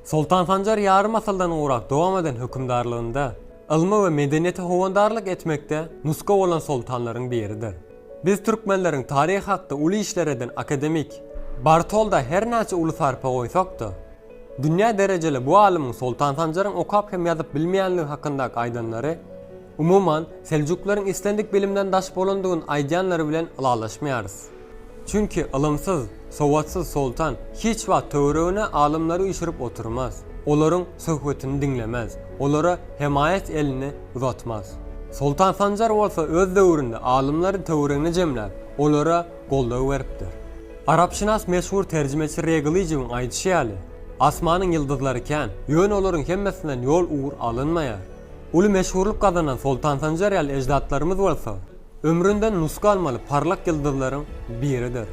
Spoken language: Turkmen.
Soltan Sanjar ýarym asyrdan gowrak dowam eden hökümdarlygynda ylma we medeniýete howandarlyk etmekde nusga bolan soltanlaryň biridir. Biz türkmenleriň taryhy hakda uly işler eden akademik Bartolda her näçe uly sarpa goýsak-da, dünýä derejeli bu alymyň Soltan Sanjaryň okap hem ýazyp bilmeýänligi hakyndaky aýdanlary, umuman, seljuklaryň islendik bilimden daş bolandygyny aýdýanlary bilen ylalaşmaýarys. Çünki ylymsyz, sowatsyz soltan hiç wagt töweregine alymlary üýşürip oturmaz, olaryň söhbetini diňlemez, olara hemaýat elini uzatmaz. Soltan Sanjar bolsa öz döwründe alymlary töweregine jemläp, olara goldaw beripdir. Arapşynas meşhur terjimeçi R. Gylyjowyň aýdyşy ýaly, Asmanyň ýyldyzlary kän, ýöne olaryň hemmesinden ýol-ugur alynmaýar. Uly meşhurlyk gazanan Soltan Sanjar ýaly eždatlarymyz bolsa, ömründen nusga almaly parlak ýyldyzlaryň biridir.